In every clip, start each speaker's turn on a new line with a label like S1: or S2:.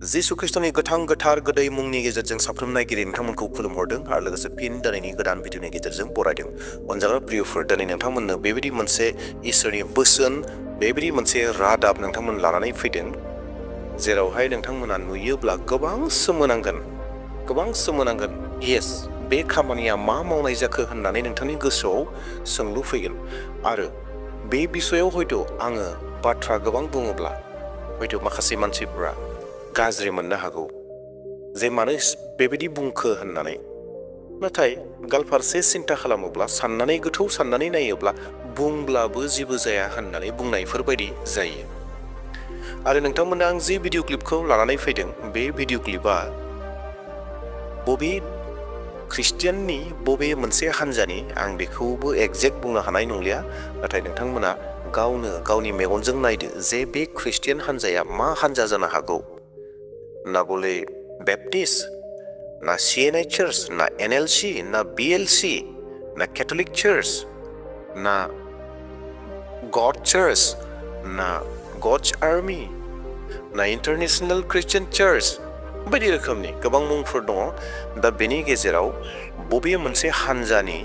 S1: जिसु ख्रिस्टनि गोथां गोथार गोदै मुंनि गेजेरजों साफ्रोम नायगिरि नोंथांमोनखौ खुलुमहरदों आरो लोगोसे फिन दिनैनि गोदान भिडिअनि गेजेरजों बरायदों। अनजाग्रा प्रियफोर, दिनै नोंथांमोननो बेबायदि मोनसे इसोरनि बोसोन, बेबायदि मोनसे रादाब नोंथांमोन लानानै फैदों, जेरावहाय नोंथांमोना नुयोब्ला गोबां सोमोनांगोन। येस, बे खामानिया मा मावनाय जाखो होननानै नोंथांनि गोसोआव सोंलु फैगोन। आरो बे बिसयाव हयथ' आङो बाथ्रा गोबां बुङोब्ला हयथ' माखासे मानसिफोरा गाज्रि मोननो हागौ जे मानो बेबायदि बुंखो होननानै। नाथाय गालफारसे सिन्था खालामोब्ला, गोथौ साननानै नायोब्ला बुंब्लाबो जेबो जाया होननानै बुंनायफोर बायदि जायो। आरो नोंथांमोना आं जि भिडिअ क्लिपखौ लानानै फैदों, बे भिडिअ क्लिपआ बबे ख्रिस्टियाननि बबे मोनसे हान्जानि आं बेखौबो एक्जेक्ट बुंनो हानाय नंलिया। नाथाय नोंथांमोना गावनि मेगनजों नायदो जे बे ख्रिस्टियान हान्जाया मा हान्जा जानो हागौ। ना बले बेप्टिस्ट, ना CNI चार्च, ना NLC, ना BLC, ना कैथोलिक चार्च, ना गॉड चार्च, ना गॉड्स आर्मी, ना इंटरनेशनल क्रिश्चियन चार्च, बायदि रोखोमनि गोबां मुंफोर दङ। दा बेनि गेजेराव बबे मोनसे हान्जानि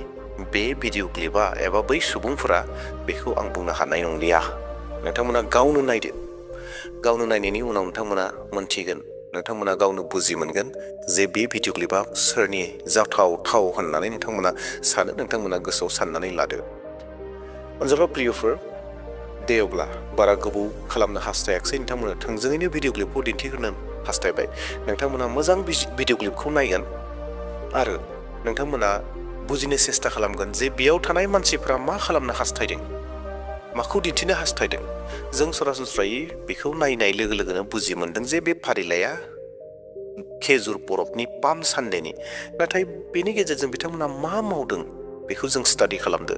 S1: बे भिडिअ क्लिपआ एबा बै सुबुंफोरा, बेखौ आं बुंनो हानाय नंलिया। नोंथांमोना गावनो नायदो। गावनो नायनायनि उनाव नोंथांमोना मोनथिगोन, नोंथांमोना गावनो बुजि मोनगोन जे बे भिडिअ क्लिपआ सोरनि जाथाव होननानै नोंथांमोना गोसोआव साननानै लादो। अनजाग्रा प्रियफोर, दे अब्ला बारा गोबाव खालामनो हास्थायाखिसै, नोंथांमोना थोंजोङैनो भिडिअ क्लिपखौ दिन्थिग्रोनो हास्थायबाय। नोंथांमोना मोजां भिडिअ क्लिपखौ नायगोन आरो नोंथांमोना बुजिनो सेस्था खालामगोन जे बेयाव थानाय मानसिफ्रा मा खालामनो हास्थायदों, माखौ दिन्थिनो हास्थायदों। जों सरासनस्रायै बेखौ नायनाय लोगो लोगोनो बुजि मोनदों जे बे फारिलाइया खेजुर परबनि पाम सानडेनि। नाथाय बेनि गेजेरजों बिथांमोना मा मावदों बेखौ जों स्टाडि खालामदो।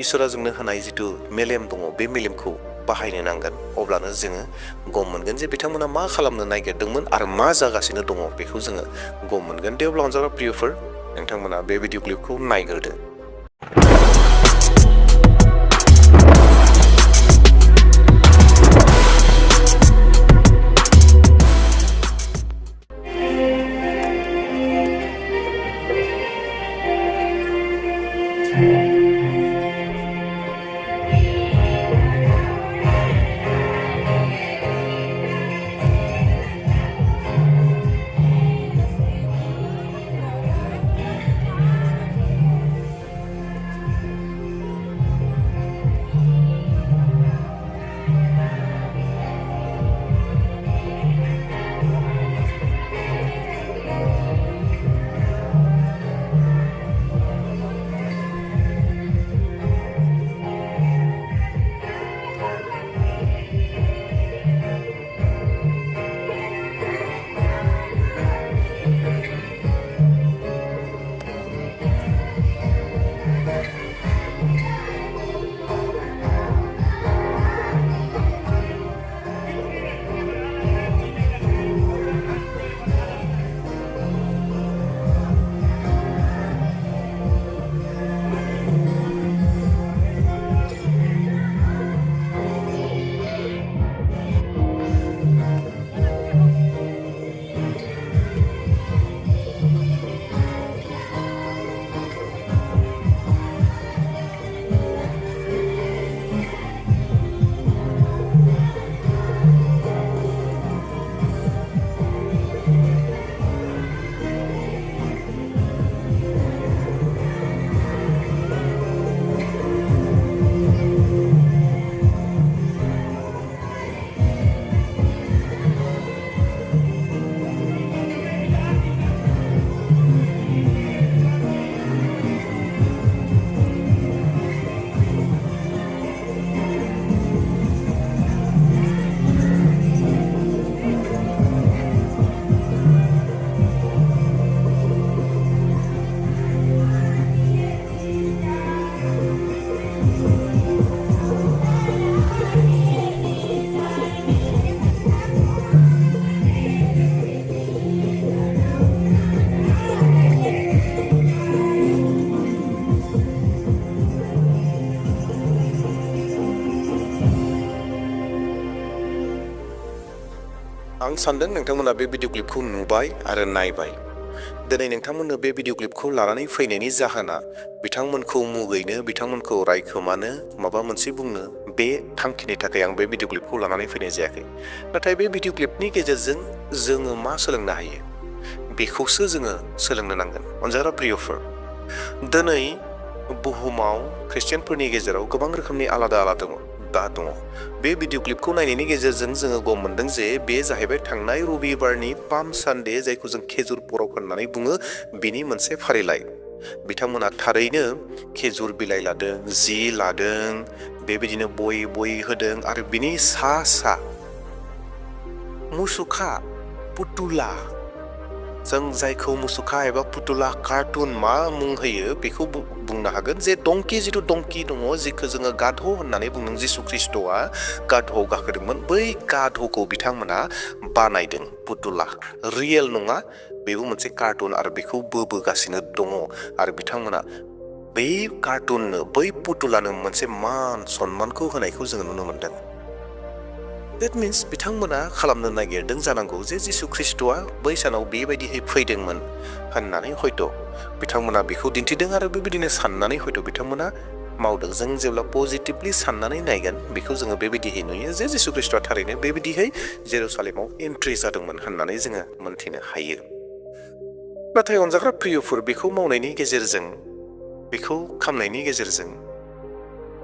S1: इसोरा जोंनो होनाय जिथु मेलेम दङ, बे मेलेमखौ बाहायनो नांगोन। अब्लानो जोङो गम मोनगोन जे बिथांमोना मा खालामनो नागिरदोंमोन आरो मा जागासिनो दङ, बेखौ जोङो गम मोनगोन। दे अब्ला अनजाग्रा प्रियफोर, नोंथांमोना बे भिडिअ क्लिपखौ नायग्रोदो। आं सानदों नोंथांमोना बे भिडिअ क्लिपखौ नुबाय आरो नायबाय। दिनै नोंथांमोननो बे भिडिअ क्लिपखौ लानानै फैनायनि जाहोना बिथांमोनखौ मुगैनो, बिथांमोनखौ रायखोमानो, माबा मोनसे बुंनो बे थांखिनि थाखाय आं बे भिडिअ क्लिपखौ लानानै फैनाय जायाखै। नाथाय बे भिडिअ क्लिपनि गेजेरजों जोङो मा सोलोंनो हायो बेखौसो जोङो सोलोंनो नांगोन। अनजाग्रा प्रियफोर, दिनै बुहुमाव ख्रिस्टियानफोरनि गेजेराव गोबां रोखोमनि आलादा दङ। बे भिडिअ क्लिपखौ नायनायनि गेजेरजों जोङो गम मोनदों जे बे जाहैबाय थांनाय रबिबारनि पाम सानडे, जायखौ जों खेजुर परब होननानै बुङो, बिनि मोनसे फारिलाइ। बिथांमोना थारैनो खेजुर बिलाइ लादों, जि लादों, बेबायदिनो बय होदों आरो बिनि सा मुसुखा पुतुला, जों जायखौ मुसुखा एबा पुतुला कार्टुन मा मुं होयो बेखौ बुंनो हागोन जे जिथु दंकि दङ, जेखौ जोङो गाध' होननानै बुंदों। जिसु ख्रिस्ट'आ गाध'आव गाखोदोंमोन, बै गाध'खौ बिथांमोना बानायदों। पुतुला रियेल नङा, बेबो मोनसे कार्टुन आरो बेखौ बोबोगासिनो दङ। आरो बिथांमोना बै कार्टुननो, बै पुतुलानो मोनसे मान सनमानखौ होनायखौ जोङो नुनो मोनदों। That means बिथांमोना खालामनो नागिरदों जानांगौ जे जिसु ख्रिस्ट'आ बै सानाव बेबायदिहै फैदोंमोन होननानै हयथ' बिथांमोना बेखौ दिन्थिदों आरो बेबायदिनो साननानै हयथ' बिथांमोना मावदों। जों जेब्ला पजिटिभलि साननानै नायगोन बेखौ जोङो बेबायदिहै नुयो जे जिसु ख्रिस्ट'आ थारैनो बेबायदिहै जेरुसालेमाव एन्ट्रि जादोंमोन होननानै जोङो मोनथिनो हायो। नाथाय अनजाग्रा प्रियफोर, बेखौ मावनायनि गेजेरजों, बेखौ खालामनायनि गेजेरजों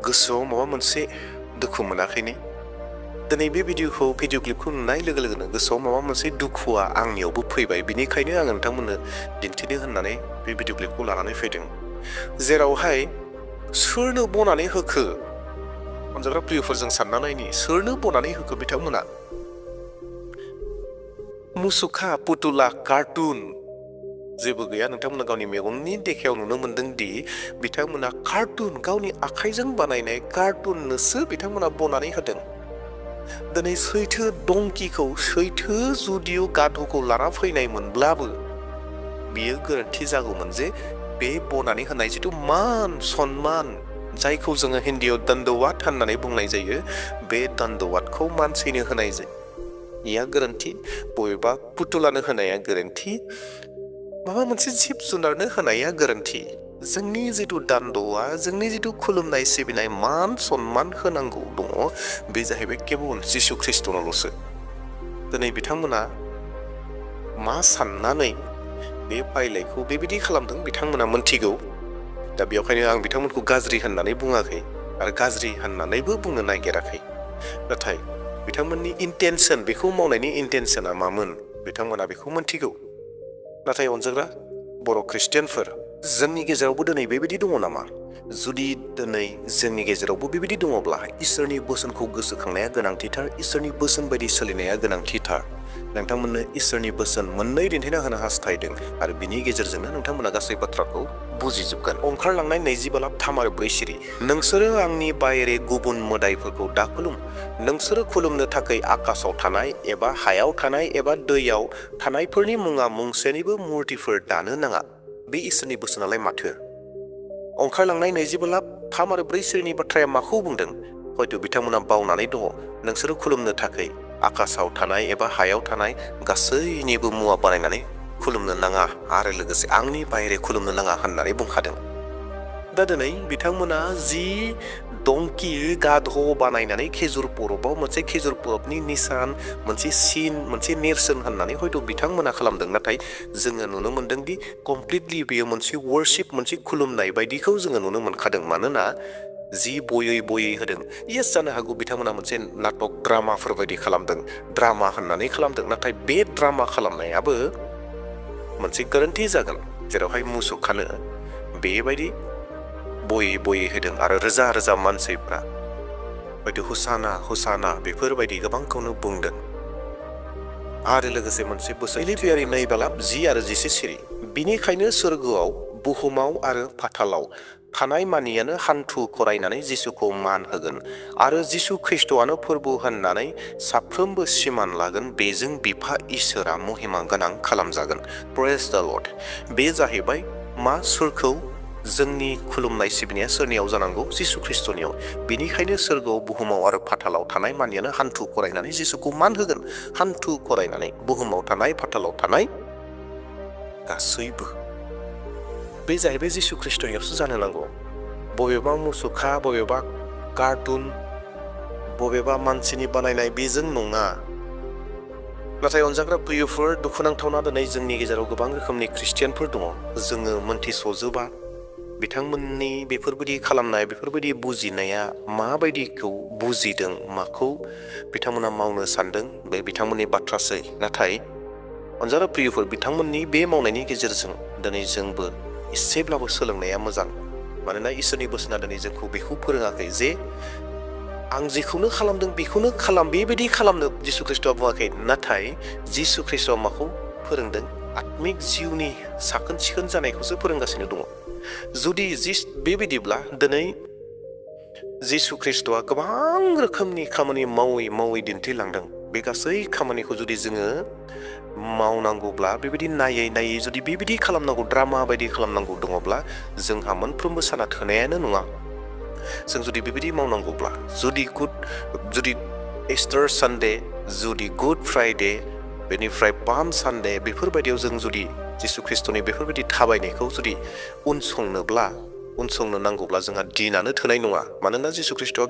S1: गोसोआव माबा मोनसे दुखु मोनाखैने? दिनै बे भिडिअ क्लिपखौ नुनाय लोगो लोगोनो गोसोआव माबा मोनसे दुखुआ आंनियावबो फैबाय। बिनिखायनो आं नोंथांमोननो दिन्थिनो होननानै बे भिडिअ क्लिपखौ लानानै फैदों। जेरावहाय सोरनो बनानै होखो? अनजाग्रा प्रियफोरजों सानना नायनि, सोरनो बनानै होखो बिथांमोना? मुसुखा, पुतुला, कार्टुन जेबो गैया। नोंथांमोना गावनि मेगननि देखायाव नुनो मोनदों दि बिथांमोना कार्टुन, गावनि आखाइजों बानायनाय कार्टुननोसो बिथांमोना बनानै होदों। दिनै सैथो दंकिखौ, सैथो जुदिअ गाध'खौ लाना फैनाय मोनब्लाबो बियो गोरोन्थि जागौमोन जे बे बनानै होनाय जिथु मान सनमान, जायखौ जोङो हिन्दीयाव दन्दवात होननानै बुंनाय जायो, बे दन्दवातखौ मानसिनो होनाय जाया गोरोन्थि, बबेबा पुतुलानो होनाया गोरोन्थि, माबा मोनसे जिब जुनारनो होनाया गोरोन्थि। जोंनि जिथु दान्द'आ, जोंनि जिथु खुलुमनाय सिबिनाय मान सनमान होनांगौ दङ, बे जाहैबाय केबल जिसु ख्रिस्ट'नावल'सो। दिनै बिथांमोना मा साननानै बे फारिलाइखौ बेबायदि खालामदों बिथांमोना मोनथिगौ। दा बेवहायनो आं बिथांमोनखौ गाज्रि होननानै बुङाखै आरो गाज्रि होननानैबो बुंनो नागिराखै। नाथाय बिथांमोननि इन्टेनसन, बेखौ मावनायनि इन्टेनसना मामोन, बिथांमोना बेखौ मोनथिगौ। नाथाय अनजाग्रा बर' ख्रिस्टियानफोर, जोंनि गेजेरावबो दिनै बेबायदि दङ नामा? जुदि दिनै जोंनि गेजेरावबो बेबायदि दङब्ला इसोरनि बोसोनखौ गोसोखांनाया गोनांथिथार, इसोरनि बोसोन बायदि सोलिनाया गोनांथिथार। नोंथांमोननो इसोरनि बोसोन मोननै दिन्थिना होनो हास्थायदों आरो बिनि गेजेरजोंनो नोंथांमोना गासै बाथ्राखौ बुजिजोबगोन। ओंखारलांनाय 20:3 नोंसोरो आंनि बाहेरे गुबुन मोदाइफोरखौ दा खुलुम। नोंसोरो खुलुमनो थाखाय आकाशाव थानाय एबा हायाव थानाय एबा दैयाव थानायफोरनि मुङा मुंसेनिबो मुर्तिफोर दानो नाङा। बे इसोरनि बोसोनालाय माथो? ओंखारलांनाय 20:3 बाथ्राया माखौ बुंदों? हयथ' बिथांमोना बावनानै दङ। नोंसोरो खुलुमनो थाखाय आकाशाव थानाय एबा हायाव थानाय गासैनिबो मुवा बानायनानै खुलुमनो नाङा आरो लोगोसे आंनि बाहेरे खुलुमनो नाङा होननानै बुंखादों। दा दिनै बिथांमोना जि दंकि गाध' बानायनानै खेजुर परबाव मोनसे खेजुर परबनि निसान, मोनसे सिन, मोनसे नेरसोन होननानै हयथ' बिथांमोना खालामदों। नाथाय जोङो नुनो मोनदों दि कमप्लिटलि बेयो मोनसे वर्शिप, मोनसे खुलुमनाय बायदिखौ जोङो नुनो मोनखादों। मानोना जि बयै होदों, येस जानो हागौ बिथांमोना मोनसे नाटक ड्रामाफोर बायदि खालामदों, ड्रामा होननानै खालामदों। नाथाय बे ड्रामा खालामनायाबो मोनसे गोरोन्थि जागोन, जेरावहाय मुसुखानो बेबायदि बयै होदों आरो रोजा मानसिफ्रा हयथ' हुसाना बेफोरबायदि गोबांखौनो बुंदों। आरो लोगोसे मोनसे फिलिपियारि 2:10-11 बिनिखायनो सोरगोआव, बुहुमाव आरो पातालाव थानाय मानियानो हान्थु खरायनानै जिसुखौ मान होगोन आरो जिसु ख्रिस्ट'आनो फोरबो होननानै साफ्रोमबो सिमान लागोन। बेजों बिफा इसोरा महिमा गोनां खालामजागोन। प्रेज द लर्ड। बे जाहैबाय मा? सोरखौ? जोंनि खुलुमनाय सिबिनाया सोरनियाव जानांगौ? जिसु ख्रिस्टनियाव। बेनिखायनो सोरगोआव बुहुमाव आरो फाथालाव थानाय मानियानो हान्थु खरायनानै जिसुखौ मान होगोन। हान्थु खरायनानै बुहुमाव थानाय फाथालाव थानाय गासैबो। बे जाहैबाय जिसु ख्रिस्टनियावसो जानो नांगौ। बबेबा मुसुखा, बबेबा कार्टुन, बबेबा मानसिनि बानायनाय बेजों नङा। नाथाय अनजाग्रा प्रियफोर, दुखुनांथावना दिनै जोंनि गेजेराव गोबां रोखोमनि ख्रिस्टियानफोर दङ। जोङो मोनथिस'जोबा बिथांमोननि बेफोरबायदि खालामनाय, बेफोरबायदि बुजिनाया माबायदिखौ बुजिदों, माखौ बिथांमोना मावनो सानदों, बे बिथांमोननि बाथ्रासै। नाथाय अनजाग्रा प्रियफोर, बिथांमोननि बे मावनायनि गेजेरजों दिनै जोंबो एसेब्लाबो सोलोंनाया मोजां। मानोना इसोरनि बोसोना दिनै जोंखौ बेखौ फोरोङाखै जे आं जेखौनो खालामदों बेखौनो खालाम, बेबायदि खालामनो जिसु ख्रिस्टआ बुङाखै। नाथाय जिसु ख्रिस्टआ माखौ फोरोंदों? आत्मिक जिउनि साखोन सिखोन जानायखौसो फोरोंगासिनो दङ। जुदि बेबायदिब्ला दिनै जिसु ख्रिस्टआ गोबां रोखोमनि खामानि मावै दिन्थिलांदों। बे गासै खामानिखौ जुदि जोङो मावनांगौब्ला, बेबायदि नायै जुदि बेबायदि खालामनांगौ, ड्रामा बायदि खालामनांगौ दङब्ला जोंहा मोनफ्रोमबो साना थोनायानो नङा। जों जुदि बेबायदि मावनांगौब्ला, जुदि इस्टार सानडे, जुदि गुड फ्राइडे, बेनिफ्राय पाम सानडे, बेफोरबायदियाव जों जुदि जिसु ख्रिस्टनि बेफोरबायदि थाबायनायखौ जुदि उनसंनो नांगौब्ला जोंहा दिनानो थोनाय नङा। मानोना जिसु ख्रिस्टआ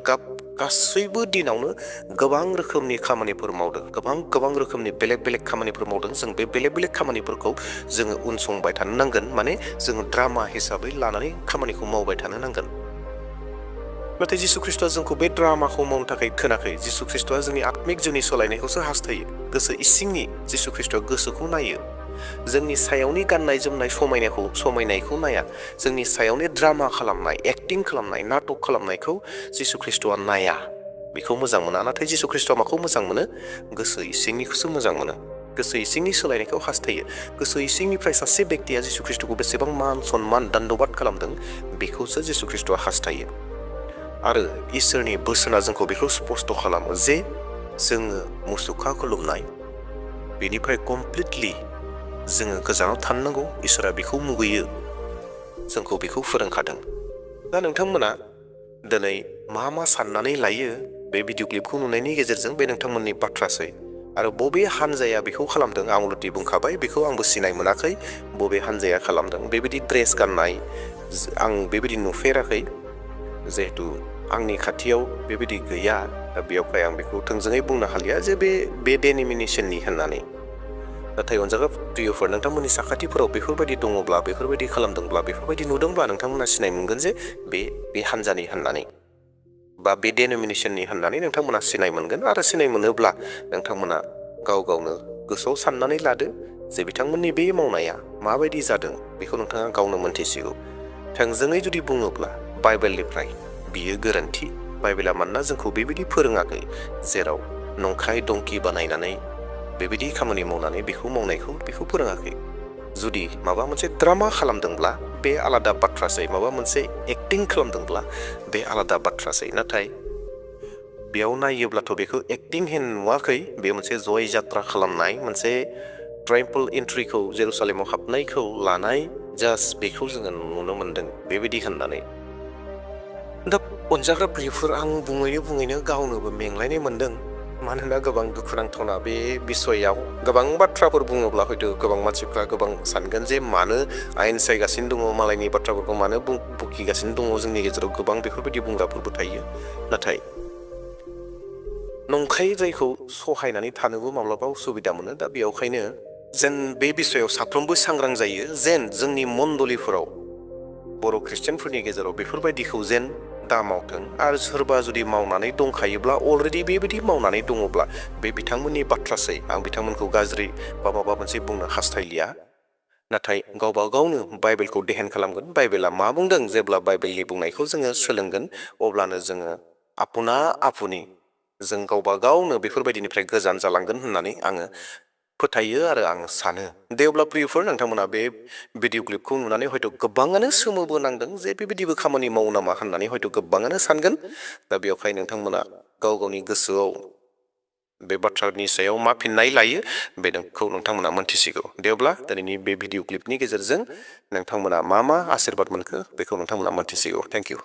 S1: गासैबो दिनावनो गोबां रोखोमनि खामानिफोर मावदों, गोबां रोखोमनि बेलेग खामानिफोर मावदों। जों बे बेलेग खामानिफोरखौ जोङो उनसंबाय थानो नांगोन। माने जोङो ड्रामा हिसाबै लानानै खामानिखौ मावबाय थानो नांगोन। नाथाय जिसु ख्रिस्टआ जोंखौ बे ड्रामाखौ मावनो थाखाय थिनाखै। जिसु ख्रिस्टआ जोंनि आत्मिक जिउनि सोलायनायखौसो हास्थायो। गोसो इसिंनि जिसु ख्रिस्टआ गोसोखौ नायो। जोंनि सायावनि गाननाय जोमनाय समायनायखौ नाया। जोंनि सायावनि ड्रामा खालामनाय, एक्टिं खालामनाय, नाटक खालामनायखौ जिसु ख्रिस्टआ नाया। बेखौ मोजां मोना। नाथाय जिसु ख्रिस्टआ माखौ मोजां मोनो? गोसो इसिंनिखौसो मोजां मोनो। गोसो इसिंनि सोलायनायखौ हास्थायो। गोसो इसिंनिफ्राय सासे बेक्तिया जिसु ख्रिस्टखौ बेसेबां मान सनमान दान्डबाद खालामदों, बेखौसो जिसु ख्रिस्टआ हास्थायो। आरो इसोरनि बोसोना जोंखौ बेखौ स्पष्ट खालामो जे जोङो मुसुखा खुलुमनाय, बेनिफ्राय कमप्लिटलि जोङो गोजानाव थानो नांगौ। इसोरा बेखौ मुगैयो। जोंखौ बेखौ फोरोंखादों। दा नोंथांमोना दिनै मा साननानै लायो? बे भिडिअ क्लिपखौ नुनायनि गेजेरजों बे नोंथांमोननि बाथ्रासै। आरो बबे हानजाया बेखौ खालामदों, आं अलरेडि बुंखाबाय, बेखौ आंबो सिनाय मोनाखै बबे हानजाया खालामदों। बेबायदि ड्रेस गाननाय आं बेबायदि नुफेराखै। जिहेतु आंनि खाथियाव बेबायदि गैया, दा बेयावहाय आं बेखौ थोंजोङै बुंनो हालिया जे बे डेनिमिनेसननि होननानै। नाथाय अनजाग्रा प्रियफोर, नोंथांमोननि साखाथिफोराव बेफोरबायदि दङब्ला, बेफोरबायदि खालामदोंब्ला, बेफोरबायदि नुदोंब्ला नोंथांमोना सिनाय मोनगोन जे बे हानजानि होननानै, बा बे डेनोमिनेसननि होननानै नोंथांमोना सिनाय मोनगोन। आरो सिनाय मोनोब्ला नोंथांमोना गावनो गोसोआव साननानै लादो जे बिथांमोननि बे मावनाया माबायदि जादों, बेखौ नोंथाङा गावनो मोनथिसिगौ। थोंजोङै जुदि बुङोब्ला बाइबेलनिफ्राय बियो गोरोन्थि। बाइबेला मानोना जोंखौ बेबायदि फोरोङाखै, जेराव नंखाय दंखि बानायनानै बेबायदि खामानि मावनानै बेखौ फोरोङाखै। जुदि माबा मोनसे ड्रामा खालामदोंब्ला बे आलादा बाथ्रासै, माबा मोनसे एक्टिं खालामदोंब्ला बे आलादा बाथ्रासै। नाथाय बेयाव नायोब्लाथ' बेखौ एक्टिं होनना नुवाखै। बे मोनसे जय जात्रा खालामनाय, मोनसे ट्राइम्पल एन्ट्रिखौ, जेरुसालेमाव हाबनायखौ लानाय, जास्ट बेखौ जोङो नुनो मोनदों बेबायदि होननानै। दा अनजाग्रा प्रियफोर, आं बुङैनो गावनोबो मेंलायनाय मोनदों। मानोना गोबां दुखुनांथावना बे बिसयाव गोबां बाथ्राफोर बुङोब्ला हयथ' गोबां मानसिफ्रा गोबां सानगोन जे मानो आयेन सायगासिनो दङ, मालायनि बाथ्राफोरखौ मानो बुखिगासिनो दङ। जोंनि गेजेराव गोबां बेफोरबायदि बुंग्राफोरबो थायो। नाथाय नंखाय जायखौ सहायनानै थानोबो माब्लाबा उसुबिदा मोनो। दा बेयावखायनो जेन बे बिसयाव साफ्रोमबो सांग्रां जायो, जेन जोंनि मण्डलिफोराव, बर' ख्रिस्टियानफोरनि गेजेराव बेफोरबायदिखौ जेन दा मावथों। आरो सोरबा जुदि मावनानै दंखायोब्ला, अलरेडि बेबायदि मावनानै दङब्ला, बे बिथांमोननि बाथ्रासै। आं बिथांमोनखौ गाज्रि बा माबा मोनसे बुंनो हास्थायलिया। नाथाय गावबा गावनो बाइबेलखौ देहेन खालामगोन। बाइबेला मा बुंदों? जेब्ला बाइबेलनि बुंनायखौ जोङो सोलोंगोन, अब्लानो जोङो आपुनि जों गावबा गावनो बेफोरबायदिनिफ्राय गोजान जालांगोन होननानै आङो फोथायो आरो आं सानो। दे अब्ला प्रियफोर, नोंथांमोना बे भिडिअ क्लिपखौ नुनानै हयथ' गोबाङानो सोमोबोनांदों जे बेबायदिबो खामानि मावो नामा होननानै हयथ' गोबाङानो सानगोन। दा बेवहाय नोंथांमोना गाव गावनि गोसोआव बे बाथ्रानि सायाव मा फिननाय लायो बेखौ नोंथांमोना मोनथिसिगौ। दे अब्ला दिनैनि बे भिडिअ क्लिपनि गेजेरजों नोंथांमोना मा आशीर्बाद मोनखो बेखौ नोंथांमोना मोनथिसिगौ। Thank you.